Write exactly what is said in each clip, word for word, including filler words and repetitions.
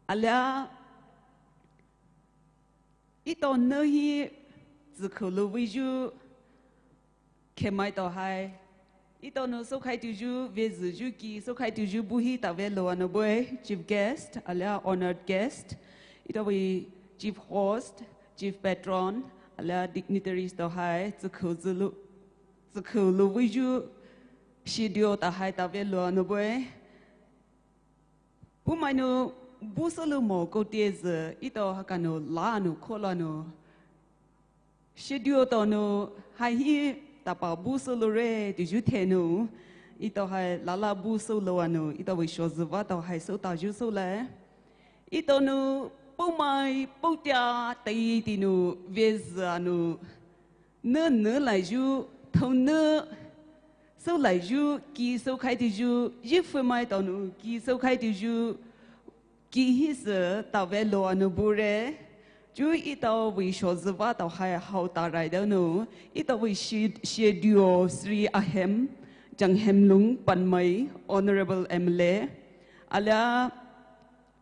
Alia, etao nü hi tsükhou lou veiyu khemai tao hai. Etao nou soukhai touyu, vezüyu ki soukhai touyu bu hi tave lou anu bue, chief guest, alia honored guest. Etao vei chief host, chief patron, alia dignitaries tao hai, tsükhou zülou, tsükhou lou veiyu, shidio tao hai tave lou anu bue. Puhmainu bu soulou mo koute zü etao hakhanou la nou kholou nou. Shidio tao nou hai hi tapa bu souloure touyu thainou. Etao hai lala bu soulou anou. Etao vei shozüva tao hai sou tayu soulai. Etao nou puhmai puhtia tei tinou vezü anou. Nü nü laiyu, thou nü, sou laiyu, ki soukhai touyu, yifumai tao nou, ki soukhai touyu, ki hisü tave lou anu bure. Chu etao vei shozüva tao hai hao tarai dao nou, etao vei shi, shidio Sri Ahem, Janghem Lung Panmei, Honorable M L A, alia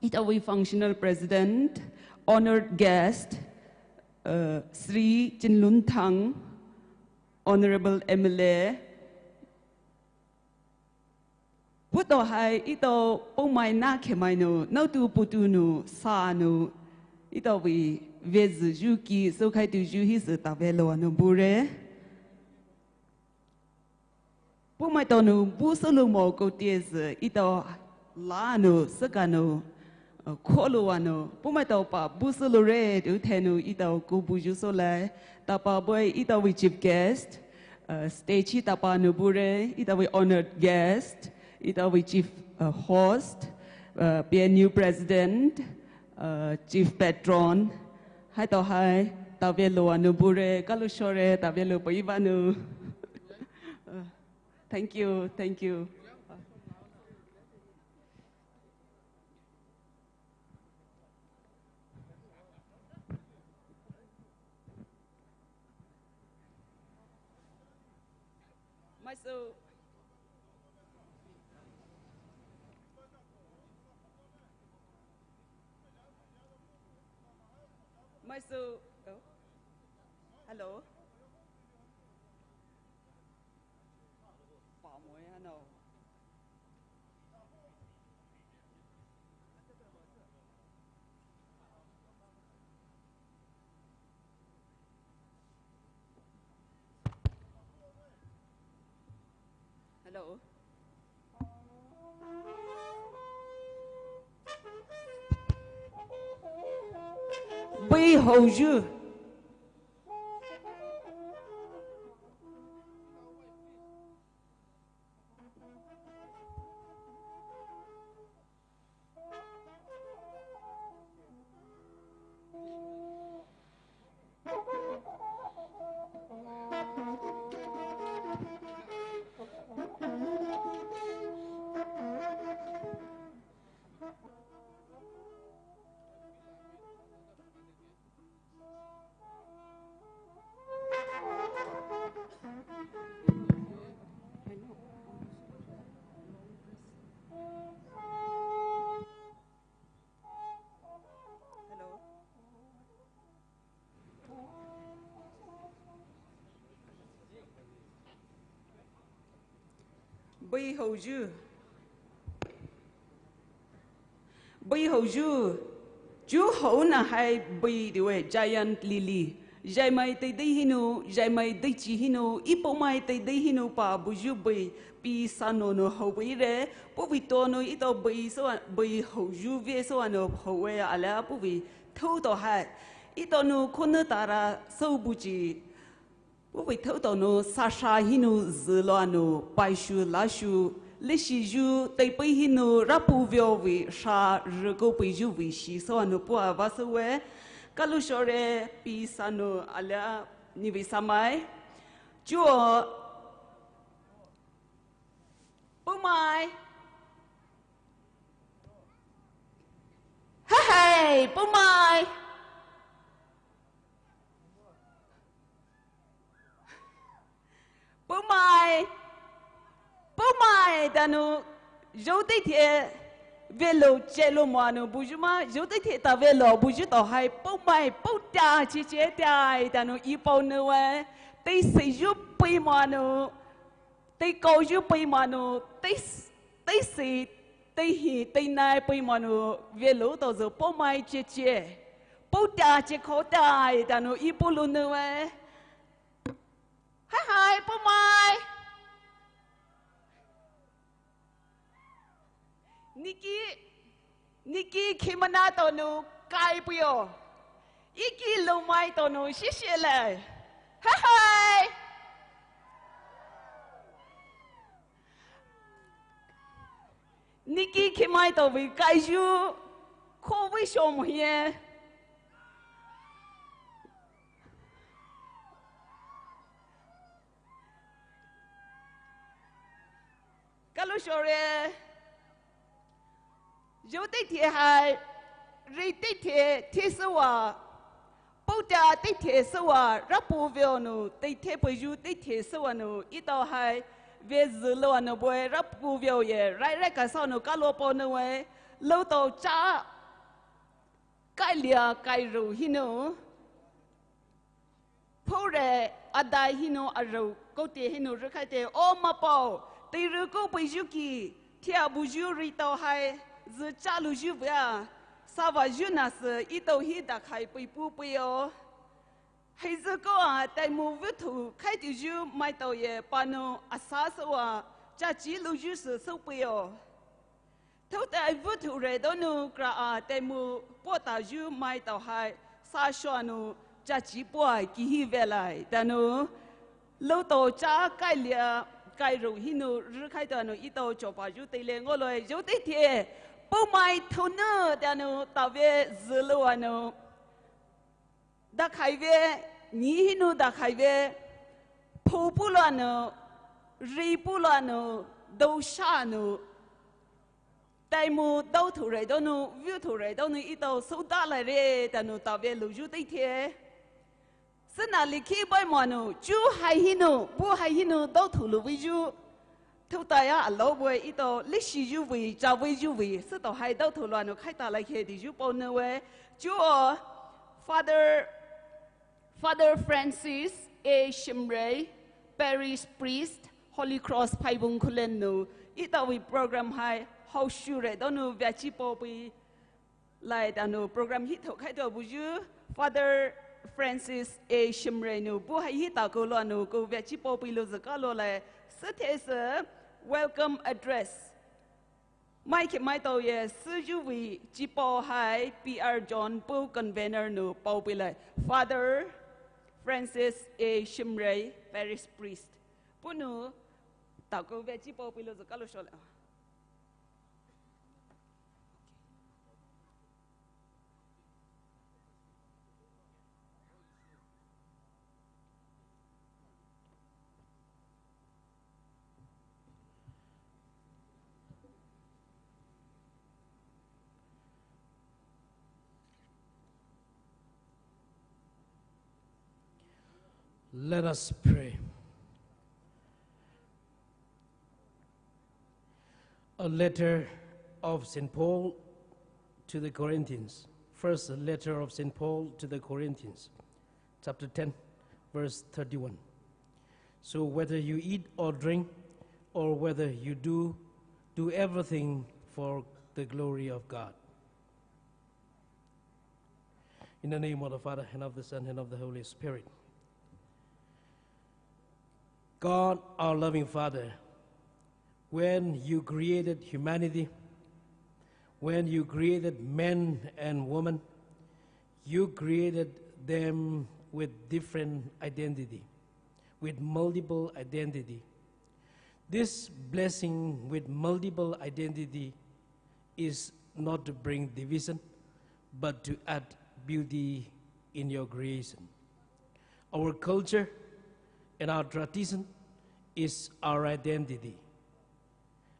etao vei functional president, honored guest, uh, Sri Chinlun Thang, Honorable M L A. Puh tao hai etao puhmai na khemai nou, naotu putu nou, sa nou, etao vei vezüyu ki soukhai touyu hisü tave lou anu bure. Puhmai tao nou bu soulou mo koute zü etao la nou, saka nou, uh, kholou anou. Puhmai tao pa bu souloure tou thainou etao kou buyu soulai. Tapa bue etao vei chief guest, uh, stage hi tapa nou bure, etao vei honored guest, etao vei chief, uh, host, uh, P N U president, uh, chief patron, hai tao hai, tave lou anu bure, kalu shore, tave lou pei vanu. Uh, Thank you, thank you. Maiso. Maiso. Oh. Hello. Hello. Bui houyu. Hello. Bui houyu. Bui houyu. Chu hou na hai bui diwe giant lily. Jaimai teidei hinou, jaimai deichi hinou, ipomai teidei hinou pa buyu bui, pi sano nou hou buire, puhvei tao nou etao bui sou, bui houyu ve sou anou houwe alia puhvei thou tao hai. Etao nou khonü tara sou buchi. Puhvei thou tao nou sasha hinou zülou anou paishu lashu, leshiyu teipei hinou rapu veo vei sha rükou peiyu vei shi sou anou puh ava souwe. Kalu shore pi sano alia nivi samai. Chuo. Puhmai. Hey, hey, puhmai. Puhmai. Puhmai, tao nou, zhou teithe. Velou chelou moa nou buyu ma, zhou teithe ta velou buyu tao hai, poumai, pouta cheche tai, tanou e pao nou e, teiseiyu pei moa nou, teikaoyu pei moa nou, tei, teisei, teihi, teinai pei moa nou, velou tao zhou poumai cheche, pouta chekho tai, tanou e paolou nou e. Hai hai, poumai. Niki, niki khimana tao nou kai puyo. Iki loumai tao nou shishe le. Hai hai. Niki khimai tao vei kaiyu. Kho vei shom hie. Kalo shore. Zhou teithe hai. Rei teithe, the sewa. Pouta teithe sewa, rapu veo nou, teithe peiyu teithe sewa nou, etao hai. Ve zhilou nou bue, rapu veo ye, rai rai kasao nou, kalo pao nou e, lou tao cha. Kailia kairou hinou. Phoure adai hinou arou, koute hinou rükhaite, o mapao, teirü kou peiyu ki, thia buyu ritao hai, zü chalouyu vea, savayu nasü, etao hi dakhai peipu peio. Heizü kou a, taimu vuthu, khaituyu maitao ye, panou, asa sewa, chachi louyu sü soupeio. Thoutai vuthu re donou kra a taimu pota yu mai tao hai sa shua nou chachi pua kihi velai tanu. Lou tao cha kailia kairou hinou rükhai tanu etao chopa yu teile ngoloi yu teithe. Pumai thounou tanu tave zülou anu. Dakhai ve, ni hinou dakhai ve, phou pulou anu, ri pulou anu, dou sha anu. Taimu dou thou re donou, viu thou re donou etao sou dalai re tanu tave lou yu teithe. Süna likhi bai mo anu, chu hai hinou, bu hai hinou dou thou lou vei yu. Thoutai a alou bue etao leshi yu vei, cha vei yu vei, sütao hai dou thou lou anu khai talai khe di yu pao nou e. Chu o, Father, Father Francis A Shimray, Parish Priest, Holy Cross Phaibung Khullen nou, etao vei program hai, hao shu re donou veachi pao pei. Lai tanu program hi thou khai thou bu yu, Father Francis A Shimray nou, bu hai hi ta kou lou anu kou veachi pao pei lou zaka lou lai, süthe sü welcome address. Mai khe mai tao ye, sü yu vei, chi pao hai, P R John, pu convener nou, pao pei lai, Father Francis A Shimray, Parish Priest. Pu nou, ta kou veachi pao pei lou zaka lou shou lai. Let us pray. A letter of Saint Paul to the Corinthians. First letter of Saint Paul to the Corinthians, chapter ten, verse thirty-one. So whether you eat or drink, or whether you do, do everything for the glory of God. In the name of the Father, and of the Son, and of the Holy Spirit. God, our loving Father, when you created humanity, when you created men and women, you created them with different identity, with multiple identity. This blessing with multiple identity is not to bring division, but to add beauty in your creation. Our culture and our tradition is our identity.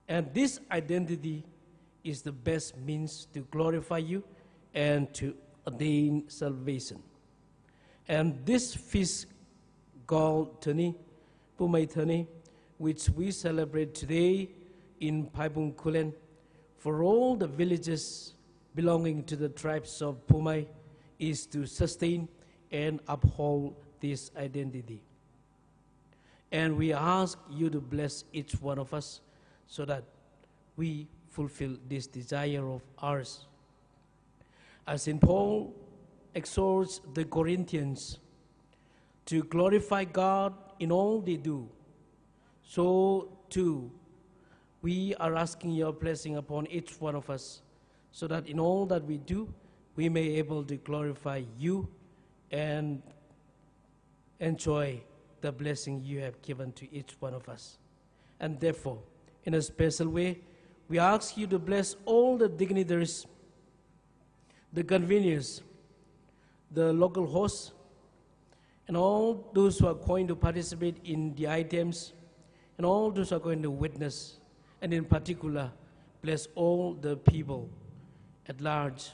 And this identity is the best means to glorify you and to attain salvation. And this feast called Thani, Pumai Thani, which we celebrate today in Phaibung Khullen, for all the villages belonging to the tribes of Poumai is to sustain and uphold this identity. And we ask you to bless each one of us so that we fulfill this desire of ours. As Saint Paul exhorts the Corinthians to glorify God in all they do, so too we are asking your blessing upon each one of us, so that in all that we do, we may able to glorify you and enjoy the blessing you have given to each one of us. And therefore, in a special way, we ask you to bless all the dignitaries, the conveners, the local hosts, and all those who are going to participate in the items, and all those who are going to witness, and in particular, bless all the people at large,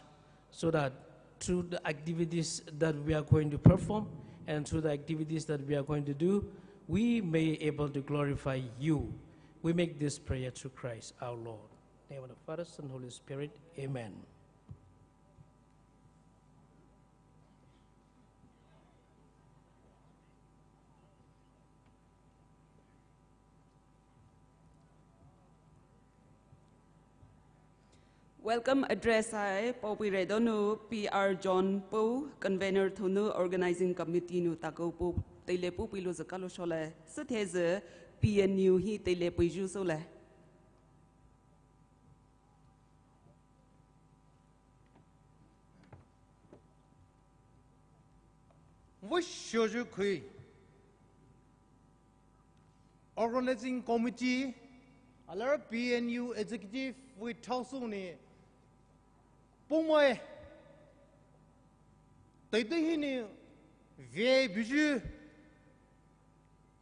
so that through the activities that we are going to perform and through the activities that we are going to do, we may able to glorify you. We make this prayer through Christ our Lord. In the name of the Father, Son, Holy Spirit. Amen. Welcome address hai paopeire donou P R John Pou, convener thounou organizing committee nou takou pou teile pou peilouyu kalo shole. Süthezü P N U hi teile peiyu soule. Vei shoyu khui Organizing Committee, alia P N U Executive vei thaosou nou Poumai teidei hinou vei buyu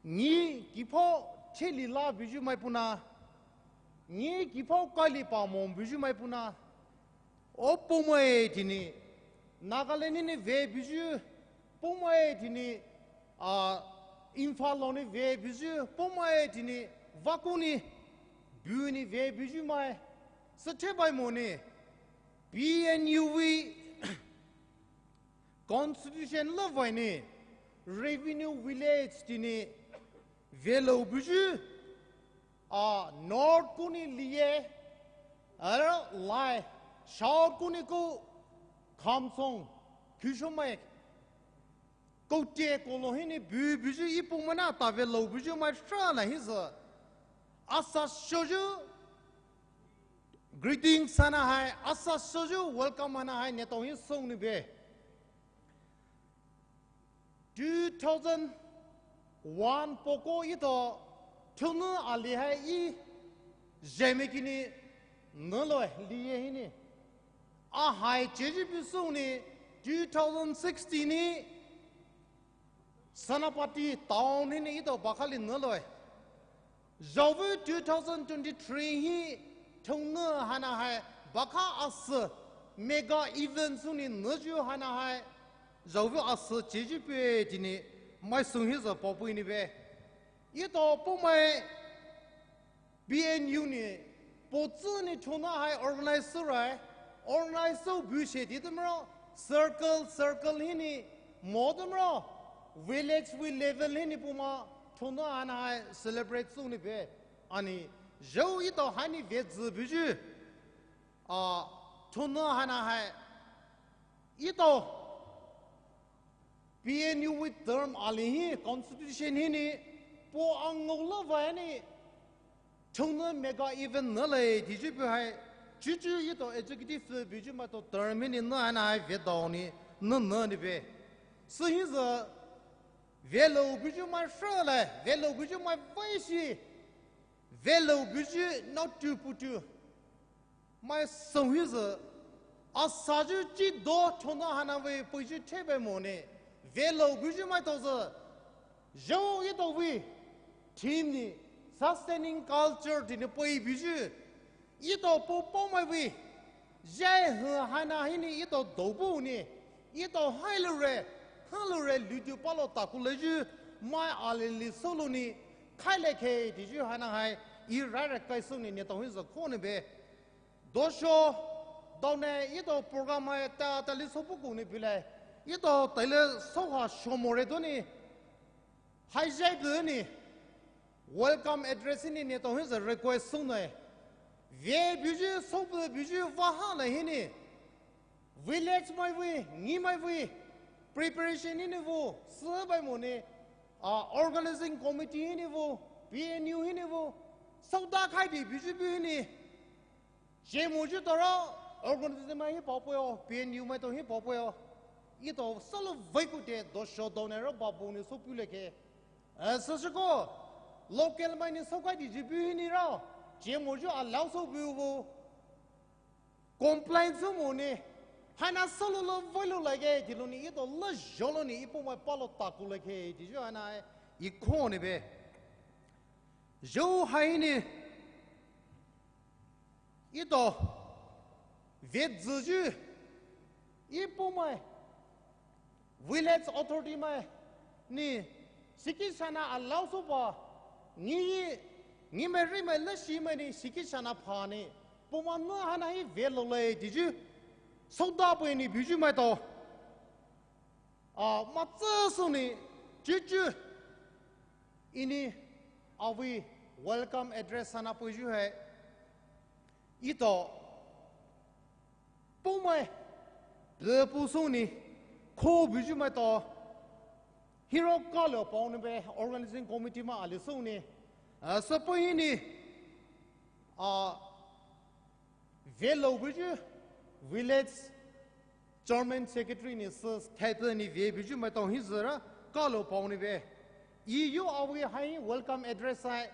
ngi kiphao theli la buyu mai puna, ngi kiphao kali pamo buyu mai puna, o Poumai tini, Nagaland hinou vei buyu, Poumai tini, a, Imphal lou nou vei buyu, Poumai tini, vakou nou, bu nou vei buyu mai, süthai bai mo nou, P N U vei, Constitution lou vei nou, revenue village tini, veilou buyu, a, North kou nou Liye, ara lai, South kou nou kou, Khamsong, Khushomai, kou te kou lou hinou bu buyu e Poumai na ta veilou buyu mai shala hisü. Asa shoyu, greetings hana hai, asa shoyu welcome hana hai, neletao hi song nou be. Two thousand one poko ito, thounou ali hai e, Zeme kinou, nüloue, Liye hinou. Ahai cheji pi song nou, two thousand sixteen nou, Senapati town hinou ito bakha li nüloue. Zhaovei two thousand twenty-three hi thounou hana hai bakha asü mega event song nou nüyu hana hai zhaovei asü cheji pe tini mai song hisü paopei nou be. Ito Poumai P N U nou, po tsü nou thounou hai organize sourai, organize sou bu she di tamro, circle, circle hinou, mo tamro, village vei level hinou Poumai, thounou hana hai celebrate sou nou be, ani, zhao ito haini vei zü buyu, a, thounou hana hai, ito, P N U vei term ali hi constitution hinou, po angou lou vei nou, thounou mega event nüle, diji pu hai, chuchu ito executive buyu maito term hinou nü hana hai vei dao nou, nü nü nou be. Sühisü, veilou buyu mai shala, veilou buyu mai vei shi, veilou buyu nao tu pu tu. Mai song hisü, asüyu chi do thounou hana vei peiyu thebe mo nou, veilou buyu maito sü, zhao ito vei, theme nou, sustaining culture tini pei buyu, ito po Poumai vei, zhai hu hana hinou ito do bu nou, ito hai loure, ha loure ludu palo takou leyu, mai ali li sou lou nou, khai le khe diji hana hai, e rai rai kai sou nou neletao hisü ko nou be. Dosho daone etao program hai ta tali soupu kouni pile. Etao taile souha shomore donou. Haizai donou. Welcome address hinou neletao hisü request sounou. Ve buyu soupu buyu vaha la hinou. Village mai vei, nghi mai vei. Preparation hinou vo, sübai monou. Ah, organizing committee hinou vo, P N U hinou vo. Souda khaidi buyu bu hinou. Chemo ju tara organizing mai hi paopoyo, P N U maitao hi paopoyo. Etao solo veikute dosho daone ro babu ni soupu lekhe. Eh, süsüko local mai ni soukhaidi ji bu hinou ra. Chemo ju alao soupu vo. Complain soumonou. Haina solo lo veilo lage tilonou etao lo jolonou ipomai palo taku lekhe tiju haina ikhonou be. Jou haini. Etao vetsüju ipomai village authority mai ni sikisana alao soupa nghi nghi mai ri mai lashi mai ni sikisana phani poma na hana hi velo le tiju souda pui ni buyu maitao. Ah, matsü sounou, chuchu. Ini, avei welcome address sana puyu hai. Etao, pomai, le pu sounou, kho buyu maitao. Hiro kalo paonou be organizing committee ma ali sounou. Ah, süpui ini, ah, velo buyu village chairman secretary ni sü thaipe ni ve buyu maitao hisü ra kalo paonou be. I yo avei hai welcome address hai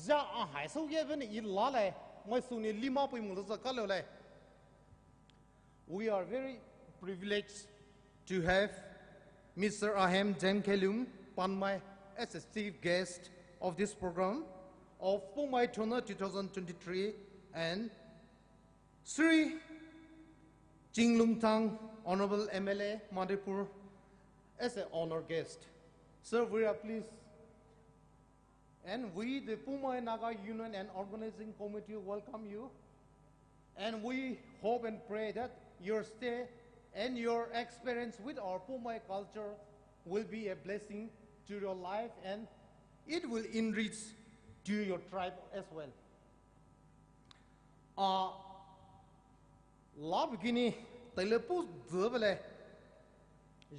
ja ahai souge be ni i lalai mai sounou lima pui mulu sü kalo lai. We are very privileged to have Mister Ahem Jenkelum Panmai as a chief guest of this program of Poumai Thonah two thousand twenty-three and Shri Chinglungthang, Honorable M L A, Manipur, as an honor guest. Sir, we are pleased. And we, the Poumai Naga Union and Organizing Committee, welcome you. And we hope and pray that your stay and your experience with our Poumai culture will be a blessing to your life and it will enrich to your tribe as well. Ah, lab gini taile pu zebele.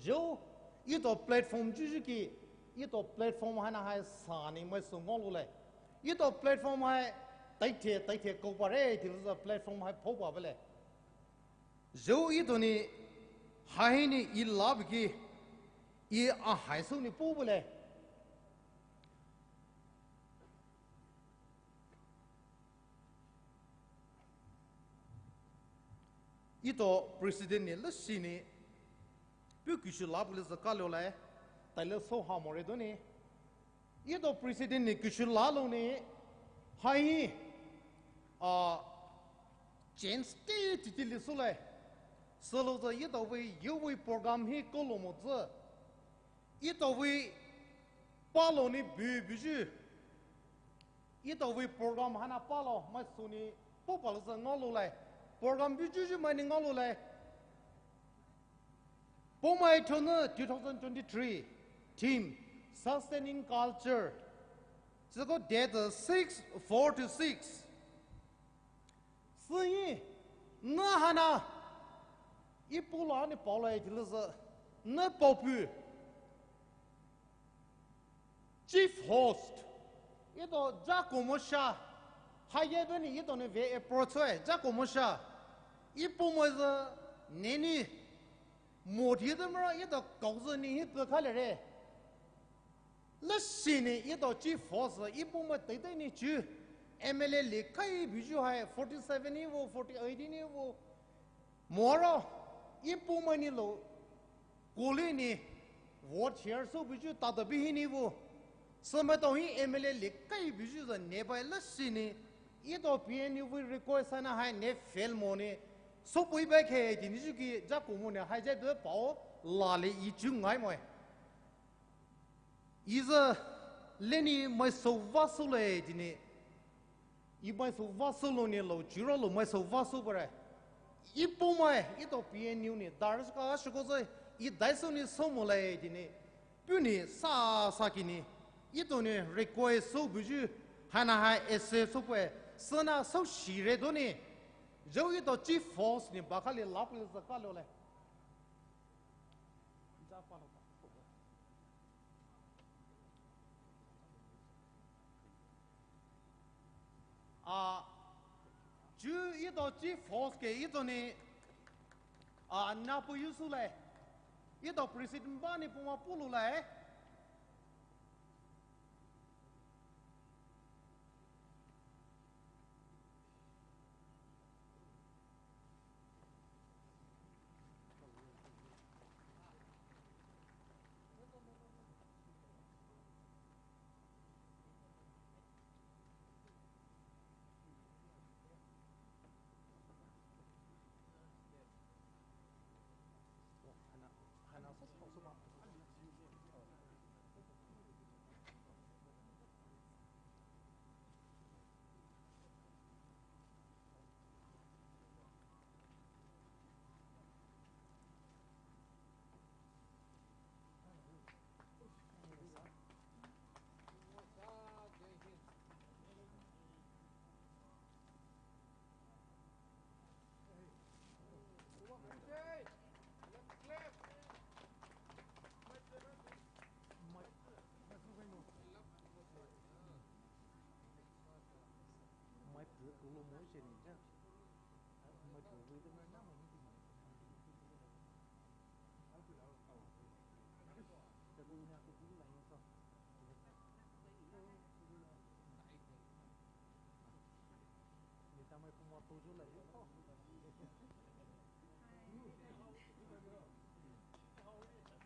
Jo, etao platform juju ki, etao platform hai na hai sani mai sü ngolulai. Etao platform hai taithe, taithe ko pare, tilo platform hai pho pa bele. Jo etao ni, hai ni i lab ki, i ahai sou ni pu bele. Etao president ni lesi ni, pu kushu la pule zaka lo lai, taile so ha more do ni. Etao president ni kushu la lo ni, hai, ah, chance te titi le so lai. Solo za etao vei, yo vei program hi kolo mo zi. Etao vei, palo ni bu bu ju. Etao vei program hana palo, mai suni, po palo sa ngolo lai. Program bu ju ju mai ni ngolo lai. Poumai Thonah two thousand twenty-three theme, Sustaining Culture. Siko date six, four to six. Süyi, nü hana, ipu la ni pao lai tilo sa, nü pao pu. Chief host, etao Jakomosha, haye beni etao ni ve approach hai, Jakomosha, ipu mo sa, neni, mo thi de mara etao kau sa ni hi pe kha le re. Lesi ni etao chief host, ipu mo tei tei ni chu, M L A le kai bu ju hai, forty seven ni vo, forty eight ni vo, Moro, ipu mai ni lo, kuli ni, vote share so bu ju tata bi hi ni vo. Sema tao hi M L A le kai bu ju za ne bai lesi ni, etao P N U vei request na hai ne fail mo ni, so pui bai khe di ni ju ki Jakomo ni hai jai be pao, la le i ju ngai mo. Iza leni mai so va so le di ni. Ih maisou vah soulouni lou, churalo maisou vah soupeiyu. Ih poumai, etao P N U ni, Dar sü ka shiko zü, ih daisou ni soumo lai dini. Puhni sa sa kini. Etao ni request soubuyu, haina hai essay soupeie, süna soushire doni. Zhou etao Chief Force ni bakali lapuli zü kalo lai. Ah, chu etao Chief Force ke etao ni, ah, napu yusu lai. Etao President bani puma pulu lai.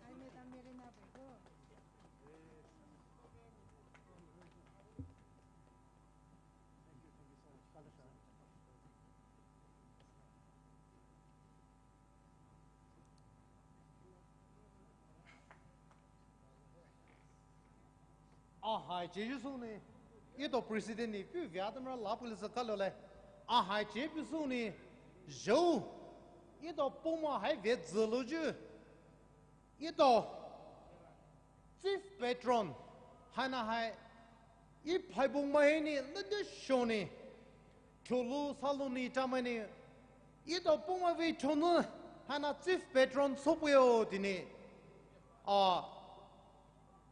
Hi, Madam Marina Bego. Ahai cheyu suni, etao President ni puh via tamra lapuli zü kalo lai. Ahai cheyu suni, zhou, etao poumai hai vei zülouyu, etao Chief Patron, haina hai, ih phaibung mai ni, lede shoni, thulu saluni tamai ni, etao poumai vei thunu, haina Chief Patron soupeiyo dini. Ah,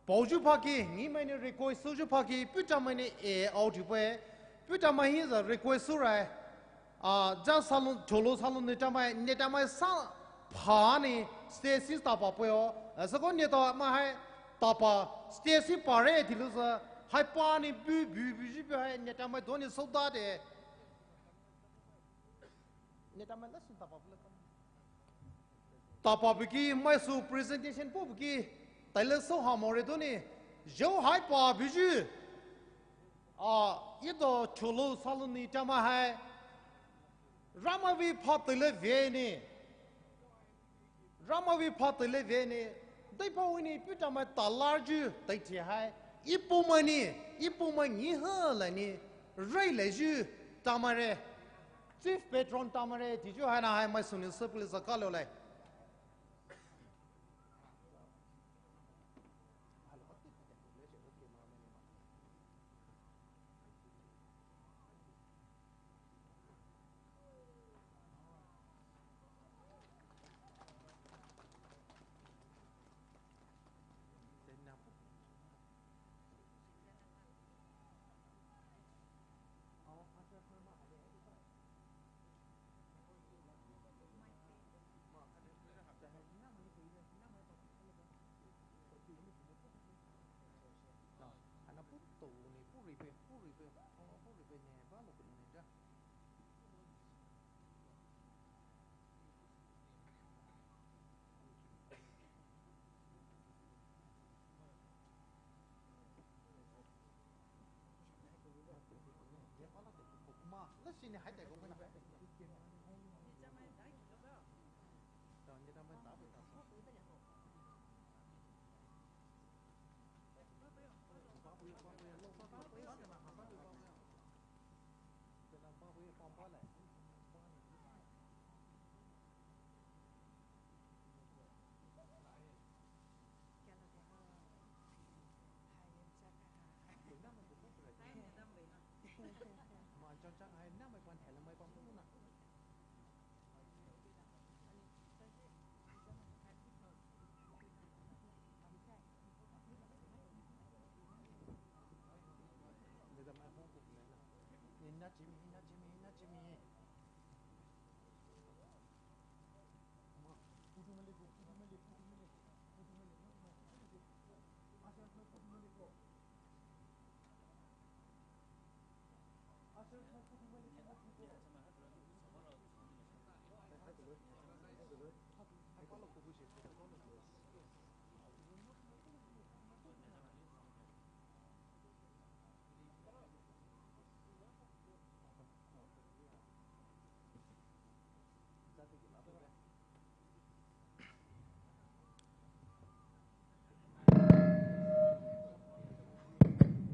paoyu phaki, ngi mai ni request souyu phaki, puh tamai ni e out pe, puh tamai hi zü request sourai. Ah, ja salon, thulu salon ni tamai, ni tamai sa pha ni, stage six tapa peio. Ah, sako ni tamai hai tapa, stage six pare thilu sa, hai pa ni bu, bu, bu, bu, bu, hai ni tamai doni soda de. Ni tamai la sin tapa pula kam. Tapa buki, maisou presentation po buki, taile sou hamore doni, zhou hai pa buyu. Ah, etao thulu saluni tamai hai. Ramai vei pha taile vei ni. Ramai vei pha taile vei ni. Daipa wini puh tamai talaryu, tai thi hai. Ih poumai ni, ih poumai ni ha lai ni. Rai laiyu, tamare. Chief Patron tamare, tiyu haina hai maisou ni soupuli zü kalo lai. Ana pu to ni pu ri pe, pu ri pe, pu ri pe ne ba lo pe ne ja.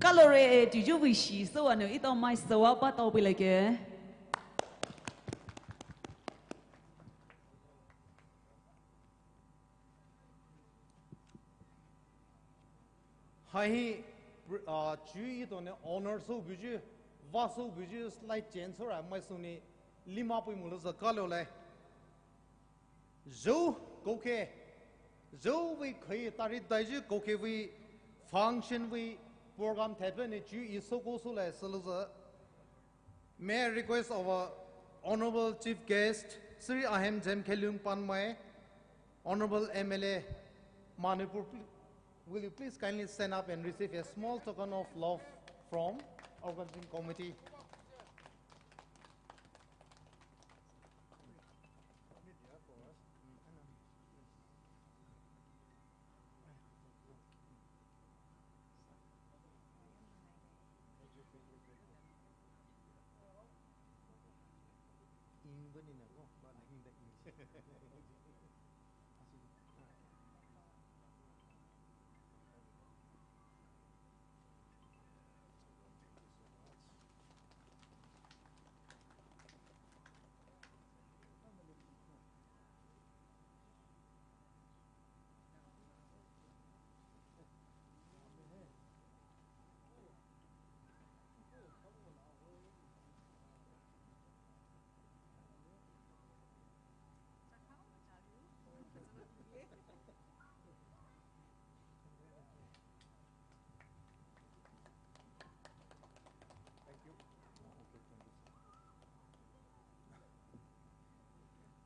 Kalore, eh, tuju wishi, so anu, ito mai so apa tau pilake. Hai hi, uh, chu ito ne honor so buju, va so buju, slight change so ra mai so ni lima pui mulu sa kalo le. Zhou koke, zhou vei khe tari daiji koke vei function vei program thaipe ne chu i so ko so le suluza. May I request our Honorable Chief Guest, Shri Ahem Jem Khelung Panmai, Honorable M L A, Manipur, pl-, will you please kindly stand up and receive a small token of love from organizing committee?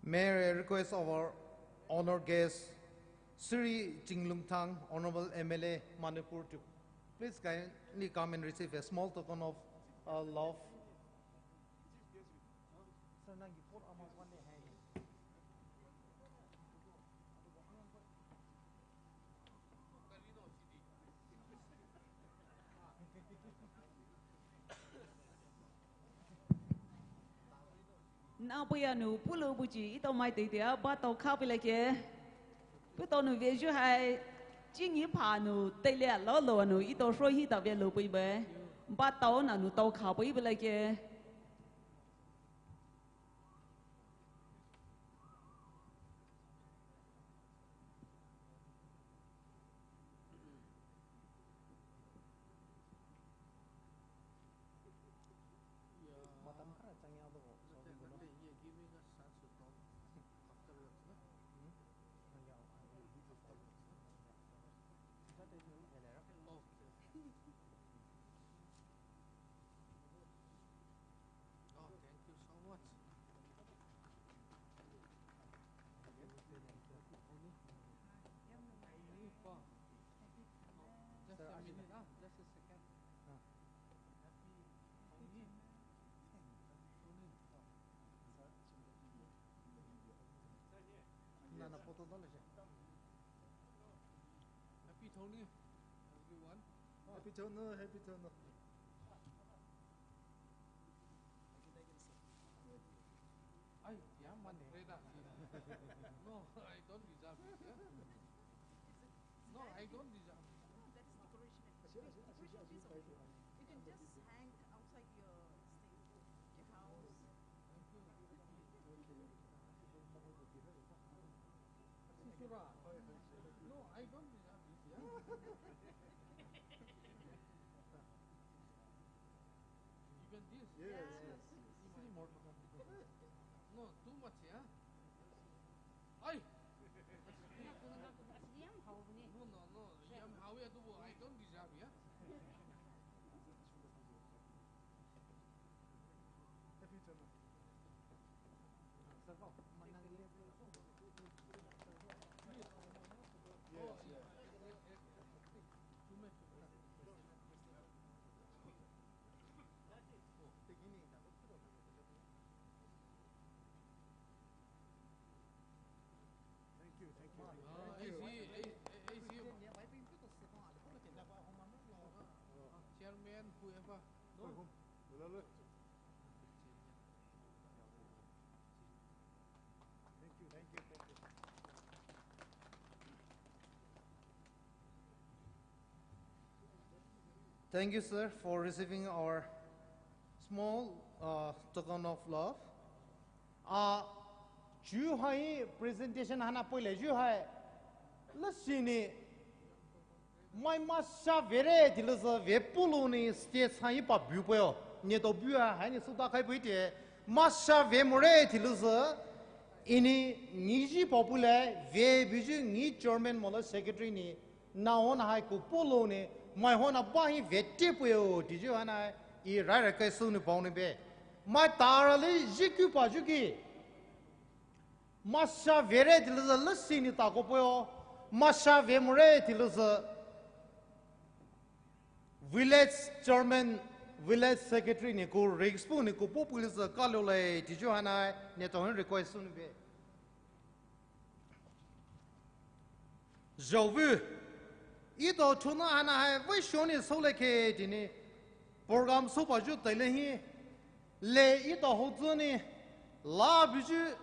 May I request our honored guest, Shri Chinglung Thang, Honorable M L A, Manipur, to please kindly come and receive a small token of, uh, love. Napoyanu pulo buji ito mai teitea ba tau kha pilake. Puto nu veju hai chingi pha nu teile lo lo anu ito hro hi ta ve lo pui be. Ba tau na nu tau kha pui pilake. Oh, thank you so much. Just a minute, ah, just a second. Nana photo dole je. Happy Thongni, everyone. Happy Thongni, happy Thongni. Ai, ya man, Reda. No, I don't deserve it, yeah? No, I don't deserve it. No, that is decoration. Decoration piece only. You can just hang outside your stage, your house. Thank you. Susura. No, I don't deserve it, yeah? Even this? Yes, yes, yes. No, too much, yeah? Ai! Yam haobane. No, no, no. Yam haowe, adubu I don't deserve, yeah? Chairman, whoever. Thank you, thank you, thank you. Thank you, sir, for receiving our small, uh, token of love. Ah, chuo hai presentation haina puletao hai, leshinou mai masha vere tilouzü ve pulonou stage hai pabupeio. Neletao bua haina souta khai buite. Masha ve more tilouzü, Enou nghi zhi paopulai, ve buyu nghi chairman mola secretary nou, nahao nahai ku pulonou, mai hona bahi ve tepuo, tiyu haina, E rairai kai sounou paonou be. Mai tarali zhi ku payu ki. Masha vere tilouzü leshinou takou puo. Masha ve more tilouzü. Village chairman, village secretary nou ku risk puh nou ku pupulouzü kaloulai tiyu haina, neletao hin request sounou be. Zhaovu, etao chona haina hai veishonou soulai khe tinou, program soupayu teile hi, le etao hozünou, la buyu,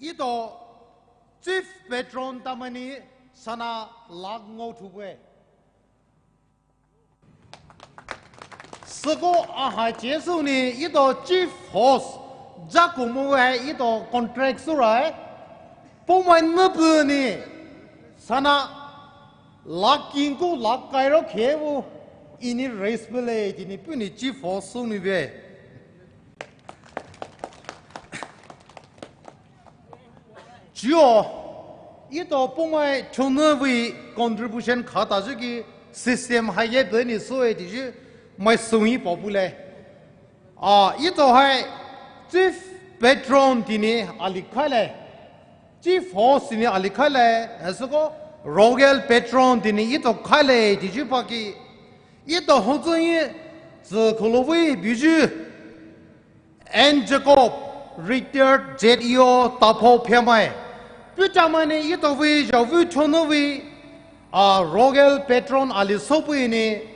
etao chief patron tamainou, sana lakh ngaothupei. Süko ahai chesouni etao chief host, jakomo hai etao contract sourai. Poumai nüpuni sana lakh kingku lakh kairo khewu Enou raise pele tinou puhnou chief host sounou be. Chuo, etao poumai chonüvei contribution khatayu ki system haiye beni soe tiyu mai souhi paopulai. Ah, etao hai chief patron tinou ali khailai. Chief host tinou ali khailai. Hasüko royal patron tinou etao khailai tiyu paki. Etao hozühi, zü kholouvei buyu. N Jacob, retired Z E O, Taphou Phyamai. Putamainou etaovei zhaovu chonüvei, ah, royal patron ali soupuinou,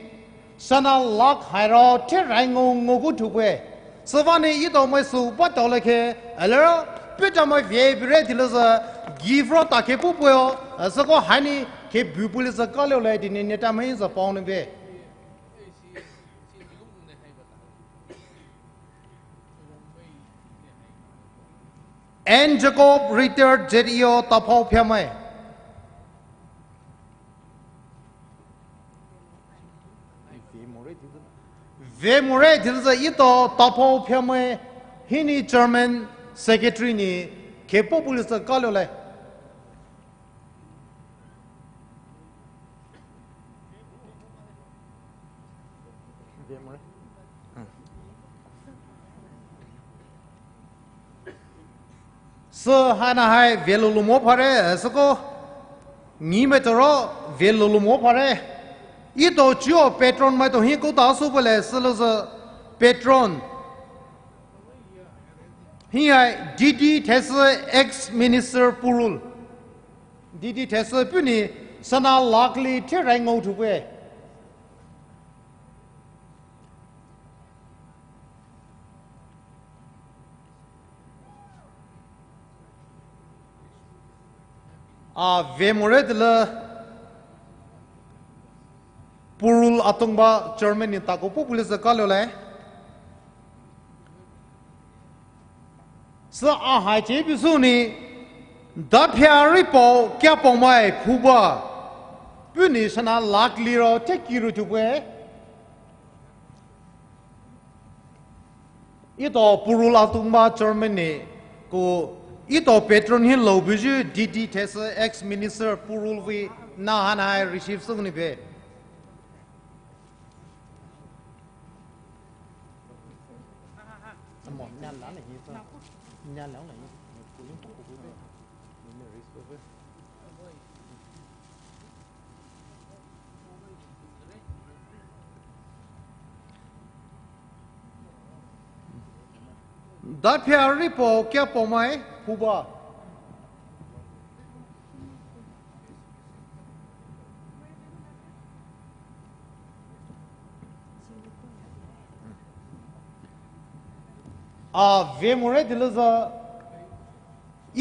sana lakh haira therai ngou ngouku thupei. Süvanou etao mai sou patao lakhe, alera, putamai ve bire tilouzü, gift ro takhe pupuio, asüko haina, khe bupulouzü kaloulai tinou neletao mai zü paonou be. N Jacob, retired Z E O, Taphou Phyamai. Ve more tilouzü etao Taphou Phyamai hinou chairman secretary nou khe pupulouzü kaloulai. Sü haina hai velulu mo phare, süko nghi maitao ro velulu mo phare. Etao chuo patron maitao hi ku ta sou pele sülouzü patron. Hi hai D D Thesü ex-minister Purul. D D Thesü puhnou sana lakh li therai ngou thupei. Ah, ve more tilouzü Purul Atongba chairman nou takou pupulouzü kaloulai. Sü ahai chebi sounou, daphia ripo kyapaomai phuba, puhnou sana lakh liro thekiru thupei. Etao Purul Atongba chairman nou, ko etao patron hi loubuyu D D Thesü ex-minister Purul vei na haina hai receive sounou be. Daphia ripo kyapaomai phuba. A ve more tili sü,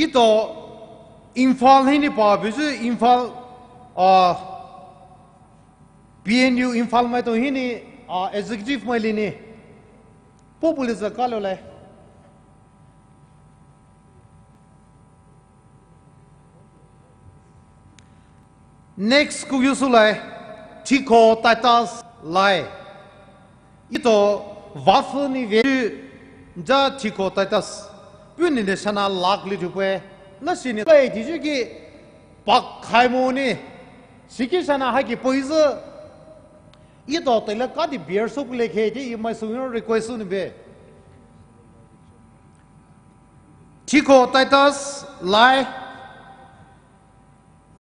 etao Imphal hinou pa buyu Imphal, a, B N U Imphal maitao hinou, a, executive mai linou, po pulizü kalo lai. Next kuyu sülai, Thikho Titus lai. Etao vah sünou ve, ja Thikho Titus puhnou ne shana lak li tupe. Na sinou lai tiyu ki pak khai mo ni. Siki shana haki poizü. Etao teile kadi beer soupu lekhe ti imai sü request nou be. Thikho Titus lai.